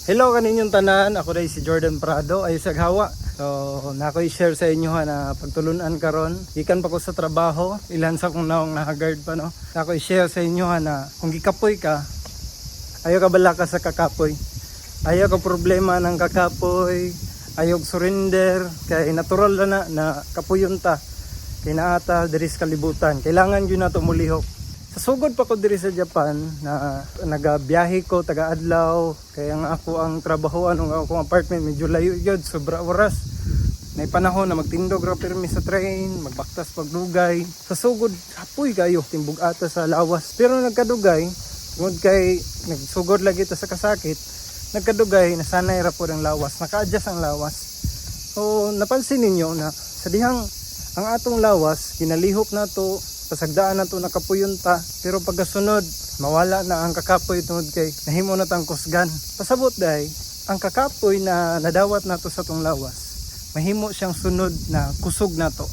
Hello kaninyong tanan, ako diay si Jordan Prado, ay sa hawa. So, na ako i-share sa inyo ha na pagtulunan karon. Gikan pa ko sa trabaho, ilan sa kong naong naka-guard pa, no. Na ako i-share sa inyo ha na kung gikapoy ka, ayaw ka balaka sa kakapoy. Ayaw ka problema ng kakapoy, ayaw surrender, kay natural na na, na kapuyon ta. Kay naata diri sa kalibutan. Kailangan gyud nato mulihok. Sa sugod pa ko diri sa Japan na nagabiyahe ko taga adlaw, kaya nga ako ang trabahoan ug akong apartment medyo layo gyud, sobra oras. May panahon na magtindog ra pirmi sa train, magbaktas pagdugay. Sa sugod, hapoy kayo, timbog ata sa lawas. Pero nagkadugay, tungod kay nagsugod lagi ta sa kasakit, nagkadugay, nasanay ra pod ang lawas, naka-adjust ang lawas. So, napansin ninyo na sa dihang ang atong lawas, ginalihok nato, pasagdaan nato nakapuyon ta, pero pagkasunod, mawala na ang kakapoy tungod kay nahimo na tang kusgan. Pasabot day, ang kakapoy na nadawat nato sa atong lawas, mahimo siyang sunod na kusog nato.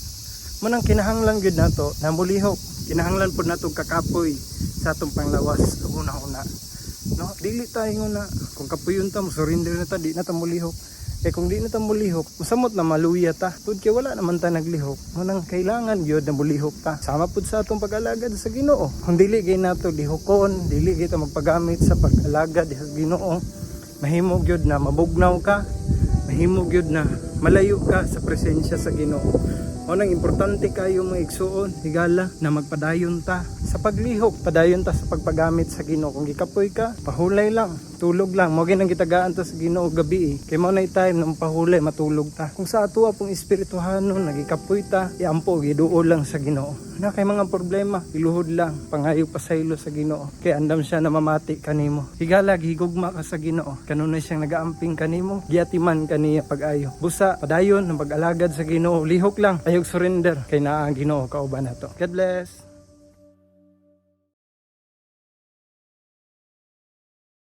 Munang kinahanglan gyud nato na mulihok, kinahanglan pud nato kakapoy sa atong panglawas una-una. No, dili tayo na kung kapuyon ta mo surrender na ta, di na ta mulihok. Eh kung di na ta mulihok, masamot na maluya ta. Tud kay wala naman ta naglihok. Munang kailangan gyud na mulihok ta. Sama pud sa atong pag-alagad sa Ginoo. Kung dili gyud nato lihokon, dili gyud ta magpagamit sa pag-alagad sa Ginoo, mahimo gyud na mabugnaw ka, mahimo gyud na malayo ka sa presensya sa Ginoo. Unang importante kayo, mga igsuon, higala na magpadayon ta sa paglihok, padayon ta sa pagpagamit sa Ginoo. Kung gikapoy ka, pahulay lang, tulog lang. Mo ginang gitagaan ta sa Ginoo gabi eh. Kay mao na time ng pahulay, matulog ta. Kung sa ato pong espirituhanon nagikapoy ta, iampo giduol lang sa Ginoo. Na kay mga problema, iluhod lang, pangayo pasaylo sa Ginoo. Kay andam siya na mamati kanimo. Higala, gihigugma ka sa Ginoo. Kanunay siyang nagaamping kanimo, giatiman kaniya pag-ayo. Busa padayon ng pag-alagad sa Ginoo, lihok lang, ayog surrender kay naa ang Ginoo kauban nato. God bless.